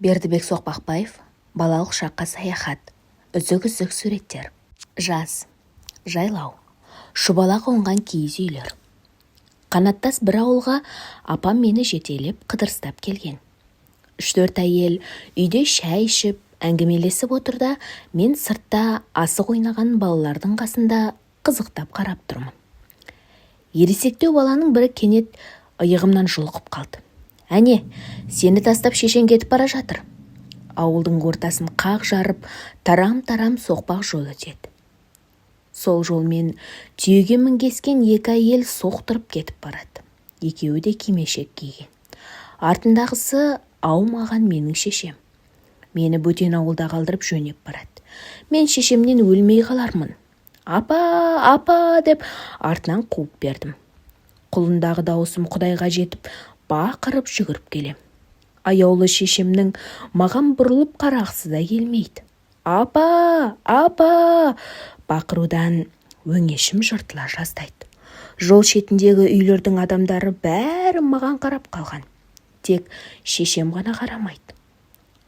Бердібек Соқпақбаев. «Балалық шаққа саяхат». Үзік-үзік суреттер. Жаз. Жайлау. Шұбала қонған киіз үйлер. Қанаттас бір ауылға апам мені жетелеп, қыдырыстап келген. Үш-төрт әйел үйде шай ішіп, әңгімелесіп отыр да, мен сыртта асық ойнаған балалардың қасында қызықтап қарап тұрмын. Ересектеу баланың бірі кенет иығымнан жұлқып қалды: «Әне, сені тастап шешең кетіп бара жатыр». Ауылдың ортасын қақ жарып, тарам-тарам соқпақ жол өтеді. Сол жолмен түйеге мінгескен екі әйел соқтырып кетіп барады. Екеуі де кимешек киген. Артындағысы аумаған менің шешем. Мені бөтен ауылда қалдырып жөнеп барады. Мен шешемнен өлмей қалармын. «Апа, апа!» деп артынан қуып бердім. Құлындағы дауысым құдайға жетіп, бақырып жүгіріп келем. Аяулы шешемнің маған бұрылып қарағысы да келмейді. «Апа, апа!» Бақырудан өңешім жыртыла жаздайды. Жол шетіндегі үйлердің адамдары бәрі маған қарап қалған. Тек шешем ғана қарамайды.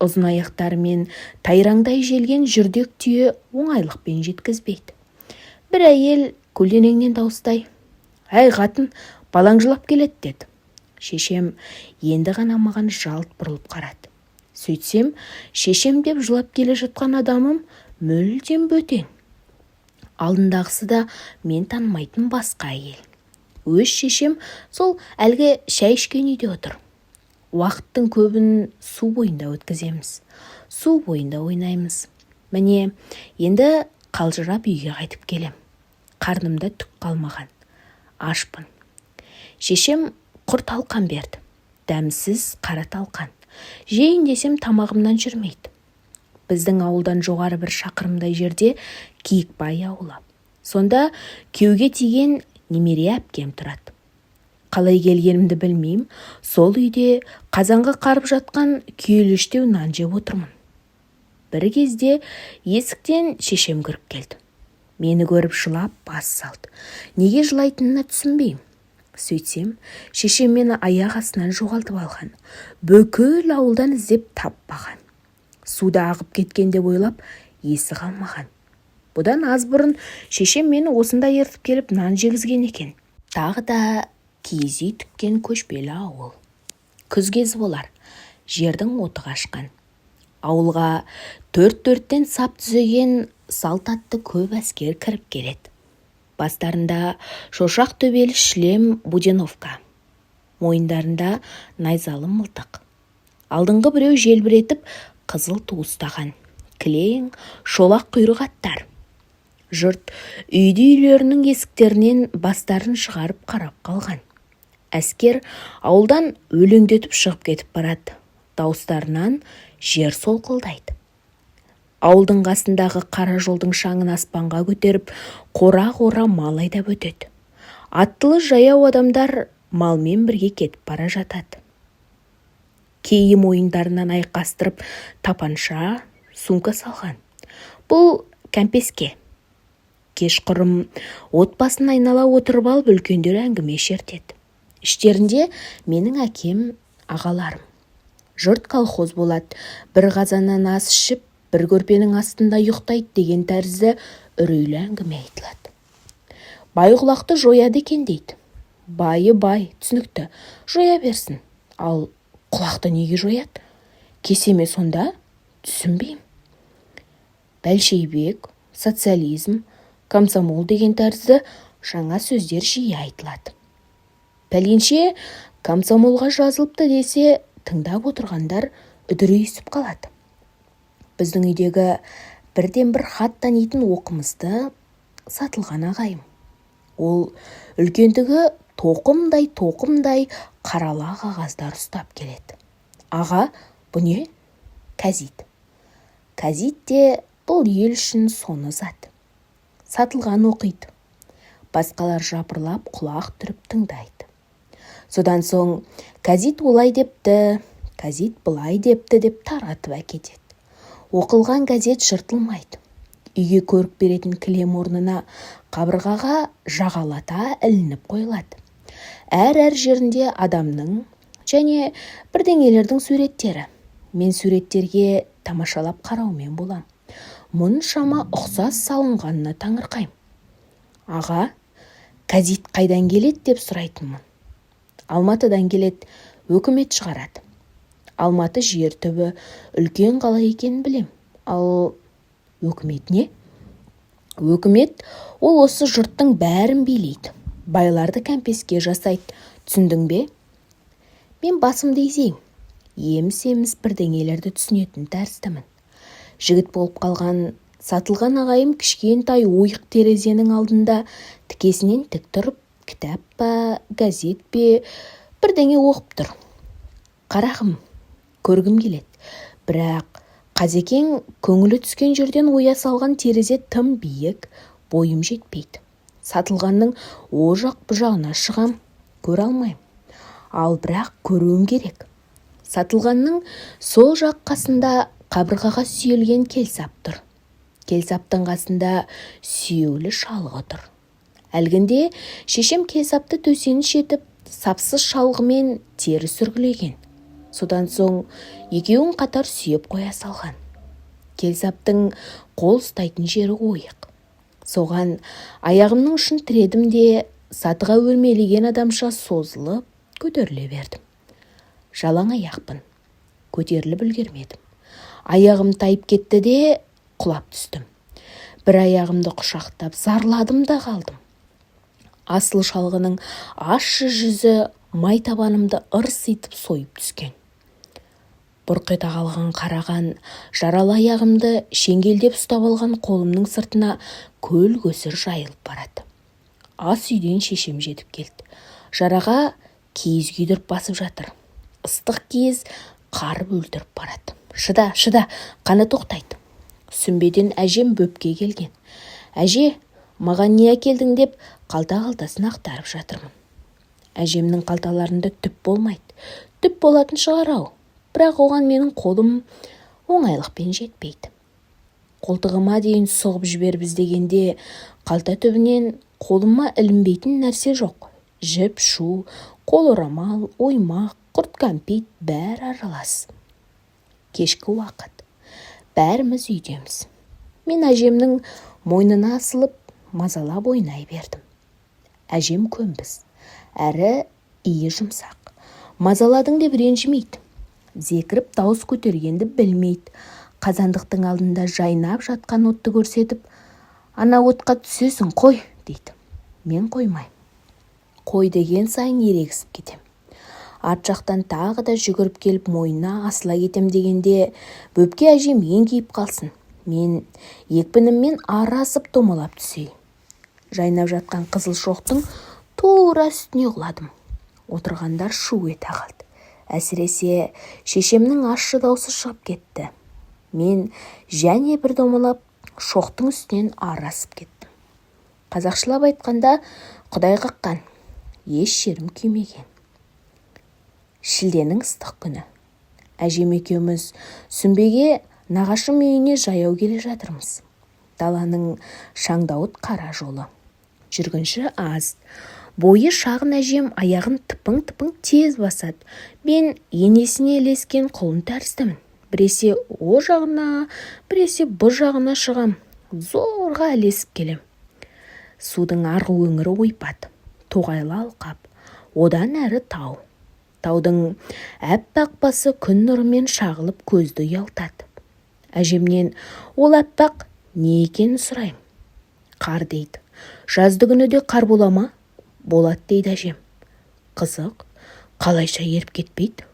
Ұзын аяқтарымен тайраңдай желген жүрдек түйе оңайлықпен жеткізбейді. Бір әйел көлденеңнен дауыстай: «Әй, қатын, балаң жылап келеді», – деді. Шешем енді ғана маған жалт бұрылып қарады. Сөйтсем, шешем деп жылап келе жатқан адамым мүлдем бөтен. Алдындағысы да мен танымайтын басқа әйел. Өз шешем сол әлгі шай ішкен үйде отыр. Уақыттың көбін су бойында өткіземіз, су бойында ойнаймыз. Міне, енді қалжырап үйге қайтып келем. Қарнымда түк қалмаған, ашпын. Шешем құр талқан берді, дәмсіз қара талқан. Жейін десем, тамағымнан жүрмейді. Біздің ауылдан жоғары бір шақырымдай жерде Киікбай ауылы. Сонда күйеуге тиген немере әпкем тұрады. Қалай келгенімді білмеймін, сол үйде қазанға қарып жатқан күйелештеу нан жеп отырмын. Бір кезде есіктен шешем кіріп келді. Мені көріп, жылап бас салды. Неге жылайтынына түсінбеймін. Сөйтсем, шешем мені аяқ астынан жоғалтып алған. Бүкіл ауылдан іздеп таппаған. Суда ағып кеткен деп ойлап, есі қалмаған. Бұдан аз бұрын шешем мені осында ертіп келіп, нан жегізген екен. Тағы да киіз үй тіккен көшпелі ауыл. Күз кезі болар, жердің оты қашқан. Ауылға төрт-төрттен сап түзеген салт атты көп әскер кіріп келеді. Бастарында шошақ төбелі шлем буденовка, мойындарында найзалы мылтық. Алдыңғы біреу желбіретіп қызыл ту ұстаған. Кілең шолақ құйрық аттар. Жұрт үйді үйлерінің есіктерінен бастарын шығарып қарап қалған. Әскер ауылдан өлеңдетіп шығып кетіп барады. Дауыстарынан жер солқылдайды. Ауылдың қасындағы қара жолдың шаңын аспанға көтеріп, қора-қора мал айдап өтеді. Аттылы жаяу адамдар малмен бірге кетіп бара жатады. Кейі мойындарынан айқастырып тапанша, сумка салған. Бұл кәмпеске. Кешқұрым отбасын айнала отырып алып, үлкендер әңгіме шертеді. Іштерінде менің әкем, ағаларым. Жұрт колхоз болады, бір қазаннан ас ішіп, бір көрпенің астында ұйықтайды деген тәрізді үрейлі әңгіме айтылады. Бай құлақты жояды екен дейді. Байы бай, түсінікті, жоя берсін. Ал құлақты неге жояды? Кесе ме сонда? Түсінбеймін. Бәлшейбек, социализм, комсомол деген тәрізді жаңа сөздер жиі айтылады. Пәленше комсомолға жазылыпты десе, тыңдап отырғандар үдірейісіп қалады. Біздің үйдегі бірден-бір хат танитын оқымысты Сатылған ағайым. Ол үлкендігі тоқымдай-тоқымдай қарала қағаздар ұстап келеді. «Аға, бұ не?» «Кәзит». Кәзит те бұл ел үшін соны зат. Сатылған оқиды. Басқалар жапырлап құлақ түріп тыңдайды. Содан соң кәзит олай депті, кәзит былай депті деп таратып әкетеді. Оқылған газет жыртылмайды. Үйге көрік беретін кілем орнына қабырғаға жағалата ілініп қойылады. Әр-әр жерінде адамның және бірдеңелердің суреттері. Мен суреттерге тамашалап қараумен болам. Мұншама ұқсас салынғанына таңырқаймын. Аға, кәзит қайдан келеді деп сұрайтынмын. Алматыдан келеді, өкімет шығарады. Алматы жер түбі үлкен қала екенін білем. Ал өкімет не? Өкімет ол осы жұрттың бәрін билейді. Байларды кәмпеске жасайды. Түсіндің бе? Мен басымды изеймін. Еміс-еміс бірдеңелерді түсінетін тәріздімін. Жігіт болып қалған Сатылған ағайым кішкентай ойық терезенің алдында тікесінен тік тұрып, кітап па, газет пе, бірдеңе оқып тұр. Қарағым, көргім келеді. Бірақ қазекең көңілі түскен жерден оя салған терезе тым биік, бойым жетпейді. Сатылғанның о жақ бұ жағына шығам, көре алмаймын. Ал бірақ көруім керек. Сатылғанның сол жақ қасында қабырғаға сүйелген келсап тұр. Келсаптың қасында сүйеулі шалғы тұр. Әлгінде шешем келсапты төсеніш етіп, сапсыз шалғымен тері сүргілеген. Содан соң екеуін қатар сүйеп қоя салған. Келсаптың қол ұстайтын жері ойық. Соған аяғымның ұшын тіредім де, сатыға өрмелеген адамша созылып көтеріле бердім. Жалаң аяқпын. Көтеріліп үлгермедім. Аяғым тайып кетті де, құлап түстім. Бір аяғымды құшақтап зарладым да қалдым. Асыл шалғының ащы жүзі май табанымды ырситып сойып түскен. Бұрқ ете қалған қараған жаралы аяғымды шеңгелдеп ұстап алған қолымның сыртына көл көсір жайылып барады. Ас үйден шешем жетіп келді. Жараға киіз күйдіріп басып жатыр. Ыстық киіз қарып өлтіріп барады. Шыда, шыда, қаны тоқтайды. Сүмбеден әжем Бөпке келген. Әже, маған не әкелдің деп қалта-қалтасын ақтарып жатырмын. Әжемнің қалталарында түп болмайды. Түп болатын шығар-ау. Бірақ оған менің қолым оңайлықпен жетпейді. Қолтығыма дейін сұғып жіберіп іздегенде қалта түбінен қолыма ілінбейтін нәрсе жоқ. Жіп, шу, қол орамал, оймақ, құрт кәмпит бәрі аралас. Кешкі уақыт. Бәріміз үйдеміз. Мен әжемнің мойнына асылып, мазалап ойнай бердім. Әжем көнбіс, әрі иі жұмсақ. Мазаладың деп ренжімейді. Зекіріп дауыс көтергенді білмейді. Қазандықтың алдында жайнап жатқан отты көрсетіп, ана отқа түсесің, қой, дейді. Мен қоймаймын. Қой деген сайын ерегісіп кетем. Арт жақтан тағы да жүгіріп келіп мойнына асыла кетем дегенде Бөпке әжем еңкейіп қалсын. Мен екпініммен ары асып домалап түсейін. Жайнап жатқан қызыл шоқтың тура үстіне құладым. Отырғандар шу ете қалды. Әсіресе шешемнің ащы даусы шығып кетті. Мен және бір домалап шоқтың үстінен ары асып кеттім. Қазақшылап айтқанда, Құдай қаққан, еш жерім күймеген. Шілденің ыстық күні. Әжем екеуміз Сүмбеге нағашым үйіне жаяу келе жатырмыз. Даланың шаңдауыт қара жолы. Жүргінші аз. Бойы шағын әжем аяғын тыпың-тыпың тез басады. Мен енесіне ілескен құлын тәріздімін. Біресе о жағына, біресе бұ жағына шығам. Зорға ілесіп келем. Судың арғы өңірі ойпат, тоғайлы алқап, одан әрі тау. Таудың әппақ басы күн нұрымен шағылып көзді ұялтады. Әжемнен ол әппақ не екенін сұраймын. Қар дейді. Жазды күні де қар бола ма? Болады дейді әжем. Қызық, қалайша еріп кетпейді?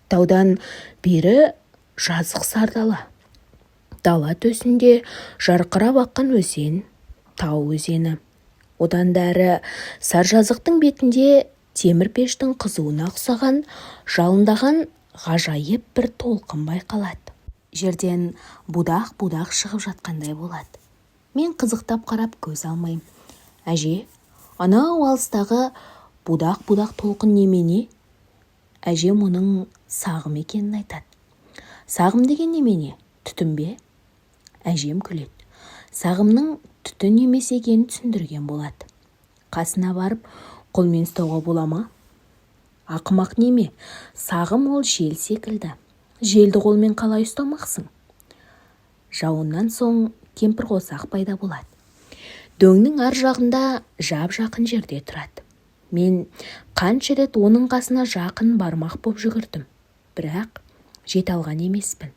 Таудан бері жазық сар дала. Дала төсінде жарқырап аққан өзен, тау өзені. Одан да әрі саржазықтың бетінде темір пештің қызуына ұқсаған жалындаған ғажайып бір толқын байқалады. Жерден будақ-будақ шығып жатқандай болады. Мен қызықтап қарап көз алмаймын. Әже, анау алыстағы будақ-будақ толқын немене? Әжем оның сағым екенін айтады. Сағым деген немене? Түтін бе? Әжем күледі. Сағымның түтін емес екенін түсіндірген болады. Қасына барып, қолмен ұстауға бола ма? Ақымақ неме, сағым ол жел секілді. Желді қолмен қалай ұстамақсың? Жауыннан соң кемпірқосақ пайда болады. Дөңнің ар жағында жап-жақын жерде тұрады. Мен қанша рет оның қасына жақын бармақ боп жүгірдім, бірақ жете алған емеспін.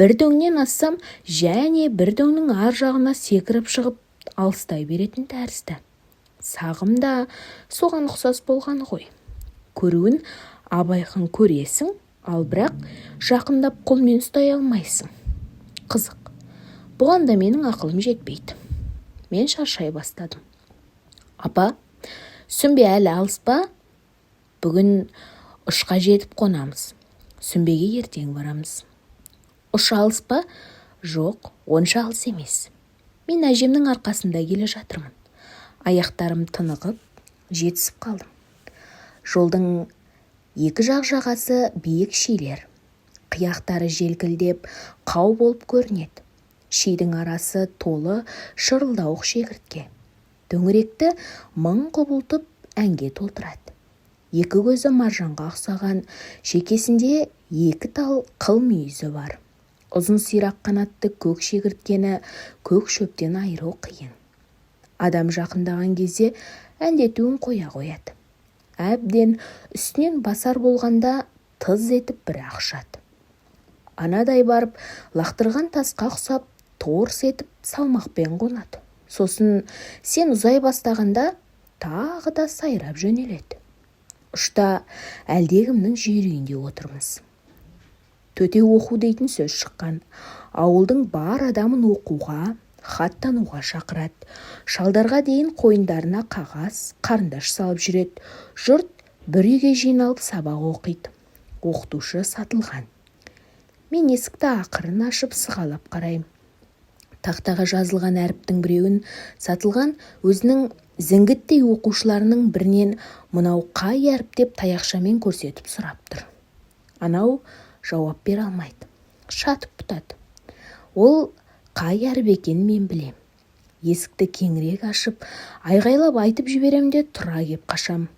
Бір дөңнен ассам, және бір дөңнің ар жағына секіріп шығып алыстай беретін тәрізді. Сағым да соған ұқсас болғаны ғой. Көруін ап-айқын көресің, ал бірақ жақындап қолмен ұстай алмайсың. Қызық. Бұған да менің ақылым жетпейді. Мен шаршай бастадым. Апа, Сүмбе әлі алыс па? Бүгін Ұшқа жетіп қонамыз. Сүмбеге ертең барамыз. Ұш алыс па? Жоқ, онша алыс емес. Мен әжемнің арқасында келе жатырмын. Аяқтарым тынығып, жетісіп қалдым. Жолдың екі жақ жағасы биік шилер. Қияқтары желкілдеп, қау болып көрінеді. Шидің арасы толы шырылдауық шегіртке. Төңіректі мың құбылтып әнге толтырады. Екі көзі маржанға ұқсаған, шекесінде екі тал қыл мүйізі бар. Ұзын сирақ қанатты көк шегірткені көк шөптен айыру қиын. Адам жақындаған кезде әндетуін қоя қояды. Әбден үстінен басар болғанда тыз етіп бір-ақ ұшады. Анадай барып лақтырған тасқа ұқсап торс етіп салмақпен қонады. Сосын сен ұзай бастағанда тағы да сайрап жөнеледі. Ұшта әлдекімнің жүйрігінде отырмыз. Төте оқу дейтін сөз шыққан. Ауылдың бар адамын оқуға, хат тануға шақырады. Шалдарға дейін қойындарына қағаз, қарындаш салып жүреді. Жұрт бір үйге жиналып сабақ оқиды. Оқытушы Сатылған. Мен есікті ақырын ашып сығалап қараймын. Тақтаға жазылған әріптің біреуін Сатылған өзінің зіңгіттей оқушыларының бірінен мынау қай әріп деп таяқшамен көрсетіп сұрап тұр. Анау жауап бере алмайды. Шатып тұтады. Ол қай әріп екенін мен білем. Есікті кеңірек ашып, айғайлап айтып жіберем де тұра кеп қашам.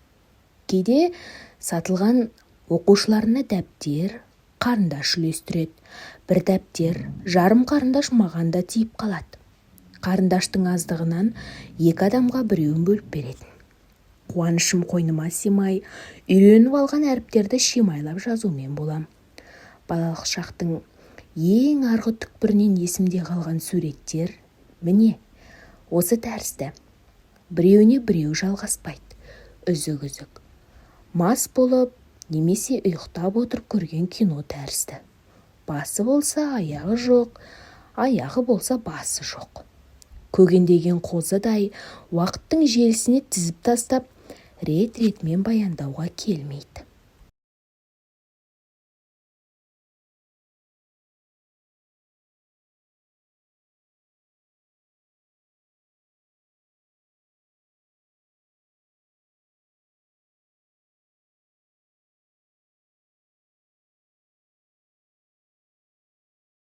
Кейде Сатылған оқушыларына дәптер, қарындаш үлестіреді. Бір дәптер, жарым қарындаш маған да тиіп қалады. Қарындаштың аздығынан екі адамға біреуін бөліп беретін. Қуанышым қойныма сыймай, үйреніп алған әріптерді шимайлап жазумен болам. Балалық шақтың ең арғы түкпірінен есімде қалған суреттер міне осы тәрізді. Біреуіне біреу жалғаспайды, үзік-үзік. Мас болып немесе ұйықтап отырып көрген кино тәрізді. Басы болса аяғы жоқ, аяғы болса басы жоқ. Көгендеген қозыдай уақыттың желісіне тізіп тастап, рет-ретімен баяндауға келмейді.